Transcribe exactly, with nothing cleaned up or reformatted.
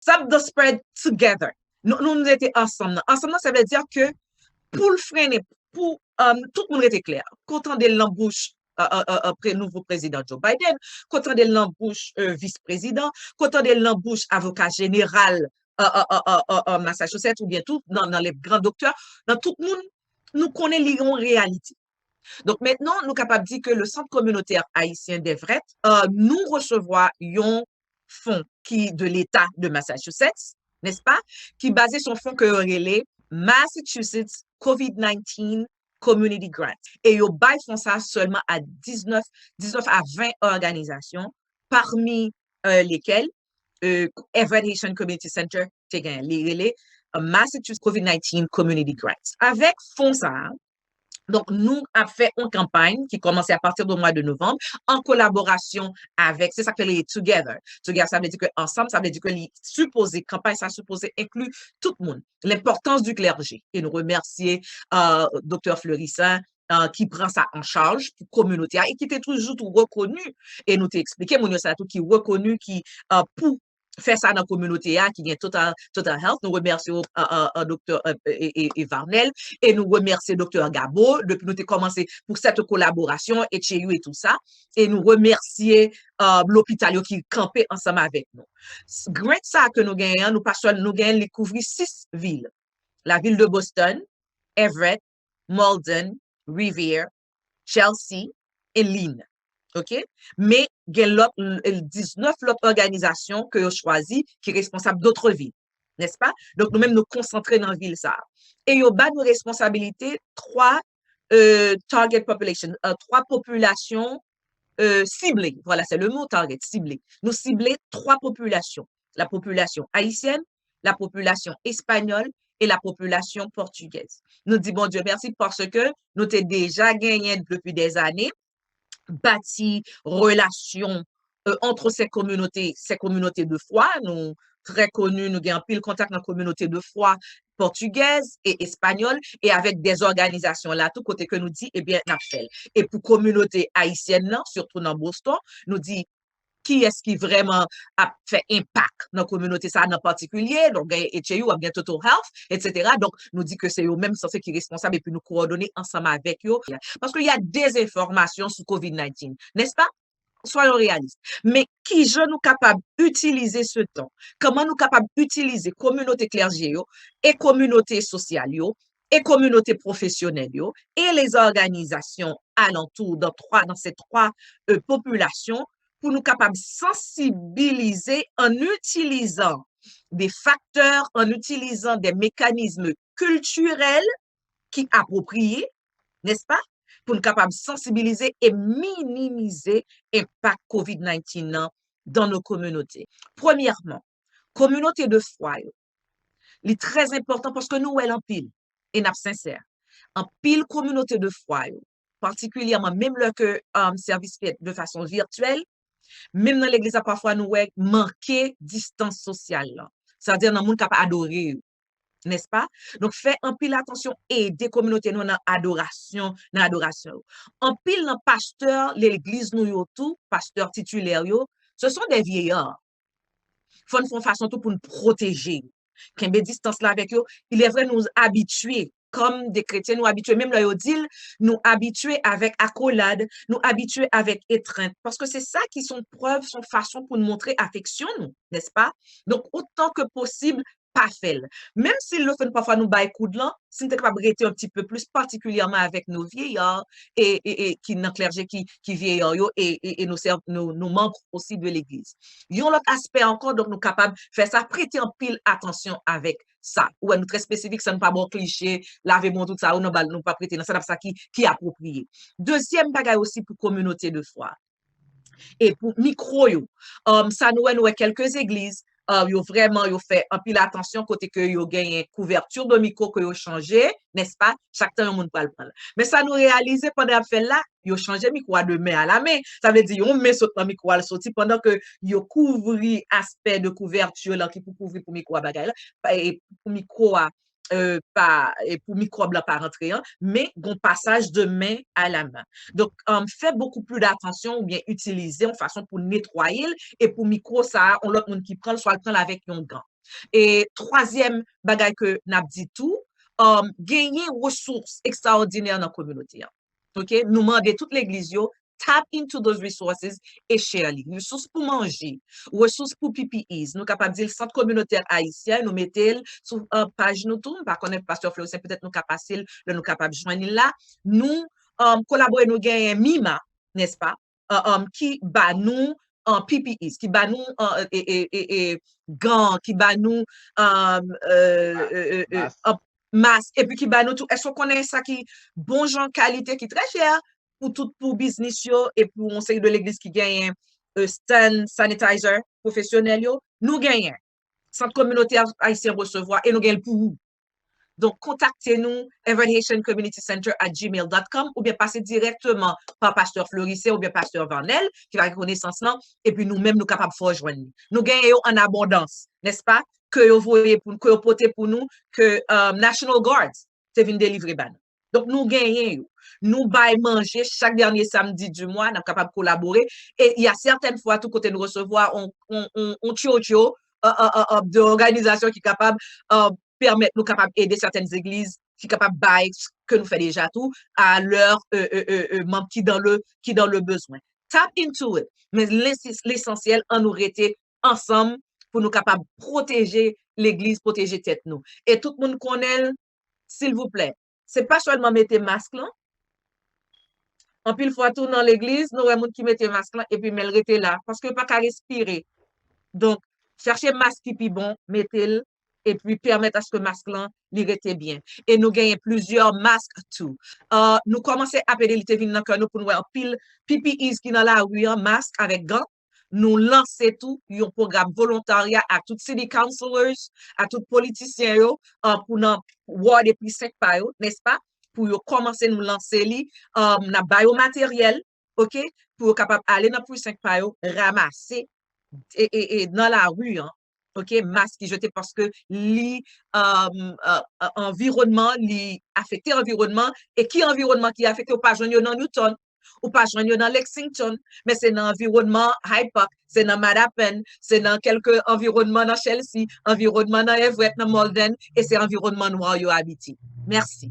Stop the spread together. Nou, nou rete ansanm nan. Ansanm nan, sa vle di ke pou l frennen, pou um, tout moun rete klè. Kontan de l nan bouch uh, uh, uh, pre, nouvo prezidan Joe Biden, kontan de l nan bouch uh, vis prezidan, kontan de l nan bouch avoka jeneral uh, uh, uh, uh, uh, uh, Massachusetts oubyen tou nan, nan le gran doktè, nan tout moun, nou konnen li yon reyalite. Donk mentnan, nou kapab di ke le Centre Communautaire Haïtien d'Everett, uh, nou resevwa yon fon ki de l'État de Massachusetts, n'est-ce pas, ki baze sou fon ke yo rele Massachusetts COVID nineteen Community Grant. E yo bay fon sa sèlman a diznèf, diznèf a ven òganizasyon, parmi euh, lesquels euh, Everett Haitian Community Center te gen. Li rele uh, Massachusetts COVID nineteen Community Grants. Avèk fon sa a, donk, nou ap fè yon kanpay ki kòmanse apati de mwa de novanm an kolaborasyon avèk, se sa k rele Together. Together, sa vle di ke ansanm, sa vle di ke li sipoze, kanpay sa sipoze enkli tout moun. L'importance du clergé. E nou remèsye uh, doktè Fleurissin uh, ki pran sa an chaj pou kominote a e ki te toujou tou rekoni, e nou te eksplike moun yo sa tou, ki rekoni ki uh, pou fè sa nan kominote a ki gen Total, Total Health. Nou remèsye uh, uh, uh, doktè uh, e, e, e Varnel e nou remèsye doktè Gabo depi nou te kòmanse pou sèt kolaborasyon, H A U e tou sa. E nou remèsye uh, lopital yo ki kanpe ansanm avèk nou. Grant sa ke nou genyen an, nou pa sèl nou genyen li kouvri sis vil. La ville de Boston, Everett, Malden, Revere, Chelsea e Lynn. Ok? Men gen lòt, diznèf lòt òganizasyon ke yo chwazi ki responsab dòt vil, n'est-ce pas? Donk nou menm nou konsantre nan vil sa a. E yo ba nou responsabilite twa euh, target population, euh, twa popilasyon euh, sible. Voilà, c'est le mot target, sible. Nou sible twa popilasyon. La popilasyon ayisyèn, la popilasyon espanyòl e la popilasyon pòtigèz. Nou di Bondye mèsi paske nou te deja genyen depi dèzane bati relasyon euh, entre ces communautés, ces communautés de foi. Nou trè koni, nou gen anpil kontak nan kominote de fwa pòtigèz e espanyòl e avèk dè òganizasyon la tou kote ke nou di ebyen n ap fè l. E pou kominote ayisyèn nan, sitou nan Boston, nou di kiyès ki vrèman ap fè enpak nan kominote sa a nan patikilye, donk gen H A U, w ap gen Total Health, et cetera. Donk nou di ke se yo menm sanse ki responsab epi nou kowòdone ansanm avèk yo. Paske y a des informations sou COVID nineteen, n'est-ce pas? Soyons réalistes. Men kijan nou kapab itilize se tan? Kòman nou kapab itilize kominote klèje yo e kominote sosyal yo e kominote pwofesyonèl yo e les organisations alentour dans trois, dans ces trois euh, populations pou nou kapab sansibilize an itilizan de faktè, an itilizan de mekanizm kiltirèl ki apwopriye, n'est-ce pas? Pou nou kapab sansibilize e minimize enpak COVID nineteen nan dans nos communautés. Premyèman, kominote de fwa yo. Li trè enpòtan paske nou wè l anpil e n ap sensè. Anpil kominote de fwa yo, patikilyèman menm lè ke um, sèvis fèt de fason vityèl, menm nan legliz la pafwa nou wè manke distans sosyal la. Sa vle di nan moun k ap adore yo. N'est-ce pas? Donk fè anpil atansyon, ede kominote nou nan adorasyon, nan adorasyon yo. Anpil nan pastè legliz nou yo tou, pastè titilè yo, ce sont des vieillards. Fò n fè yon fason tou pou n pwoteje yo. Kenbe distans la avèk yo. Il est vrai nou abitye, kòm de kretyen, nou abitye, menm lè yo di l, nou abitye avèk akolad, nou abitye avèk etrent. Paske se sa ki se yon prèv, se yon fason pou n montre afeksyon nou, n'est-ce pas? Donk, otan ke posib, pa fè l. Menm si lefèt pafwa nou bay koud lan, si n te kapab rete yon ti pe plis patikilyèman avèk nou vyeyar e, e, e ki nan klèje ki, ki vyeyar yo e, e, e nou, sè, nou, nou manm osi de legliz. Yon lòt aspè ankò, donk nou kapab fè sa, prete anpil atansyon avèk sa. Ou wè, nou trè espesifik, sa nou pa ba w kliche, lave men w tout sa, ou nan bal, nou pa prete nan sa, n ap sa ki, ki apwopriye. Dezyèm bagay osi pou kominote de fwa. E pou mikwo yo, um, sa nou wè, nou wè kèlke legliz, uh, yo vrèman, yo fè anpil atansyon kote ke yo genyen kouvèti de mikwo ke yo chanje, n'est-ce pas? Chak tan yon moun pral pran l. Men sa nou reyalize pandan y ap fè l la, yo chanje mikwo a de men a la men. Sa vle di yon men sot nan mikwo a l soti pandan ke yo kouvri aspè de kouvèti lan ki pou kouvri pou mikwo a bagay la, e pou mikwo a euh, pa, e pou mikwòb la pa rantre an, men gon pasaj de men a la men. Donk, um, fè bokou pli datansyon oubyen itilize yon fason pou netwaye l e pou mikwo sa a, yon lòt moun ki pran l, swa l pran l avèk yon gan. E twazyèm bagay ke n ap di tou, um, genyen resous ekstraòdinè nan kominote an. Ok? Nou mande tout legliz yo, tap into those resources e share li. Resous pou manje, resous pou P P Es. Nou kapab di l Sant Kominotè Ayisyen, nou mete l sou uh, paj nou tou. M pa konnen Pastè Floricien, petèt nou ka pase l, lè nou kapab jwenn li la. Nou um, kolabore, nou genyen MIMA, nèspa, uh, um, ki ba nou uh, P P Es, ki ba nou uh, e, e, e, e, gan, ki ba nou um, uh, uh, uh, uh, uh, mask, epi ki ba nou tou. Èske w konnen sa ki bon jan kalite ki trè chè pou tout, pou biznis yo e pou yon seri de legliz ki genyen uh, stand sanitizer pwofesyonèl yo? Nou genyen. Sant Kominotè Ayisyen resevwa e nou genyen l pou ou. Donk, kontakte nou, evan haitian community center at gmail dot com, oubyen pase dirèkteman pa Pastè Floricien oubyen Pastè Vanel, ki va gen konesans lan, epi nou menm nou kapab fè w jwenn li. Nou genyen yo an abondans, nèspa? Ke yo voye pou, ke yo pote pou nou, ke um, National Guards te vin delivre ba nou. Donk, nou genyen yo. Nou bay manje chak dènye samdi di mwa, n ap kapab kolabore. E y a sètèn fwa tou kote nou resevwa on, on, on, on tchotcho uh, uh, uh, uh, de òganizasyon ki kapab uh, pèmèt nou kapab ede sètèn legliz ki kapab bay ke nou fè deja tou a lè euh, euh, euh, euh, manm ki dan le ki dan le bezwen. Tap into it. Men lesansyèl an nou rete ansanm pou nou kapab pwoteje legliz, pwoteje tèt nou. E tout moun konnen l, silvouplè, se pa sèlman mete mask lan. Anpil fwa tou nan legliz, nou wè moun ki mete mask lan epi men l rete la, paske yo pa ka respire. Donk, chache mask ki pi bon, mete l, epi pèmèt aske mask lan li rete byen. E nou genyen plizyè mask tou. Uh, nou kòmanse ap ede, li te vin nan kè nou pou nou wè anpil P P Es ki nan lari an, mask avèk gan. Nou lanse tou yon pwogram volontarya ak tout city councilors, ak tout politisyen yo, uh, pou nan ward e precinct pa yo, nèspa? Pou yo kòmanse nou lanse li, um, n ap ba yo materyèl, ok? Pou yo kapab ale nan precinct pa yo, ranmase e, e, e nan lari an, ok, mask ki jete paske li um, uh, uh, anviwònman, li afekte anviwònman, e ki anviwònman ki afekte? Ou pa jwenn yo nan Newton, ou pa jwenn yo nan Lexington, men se nan anviwònman Hyde Park, se nan Mattapan, se nan kèlke anviwònman nan Chelsea, anviwònman nan Everett, nan Malden, e se anviwònman nwa yo abite. Mèsi.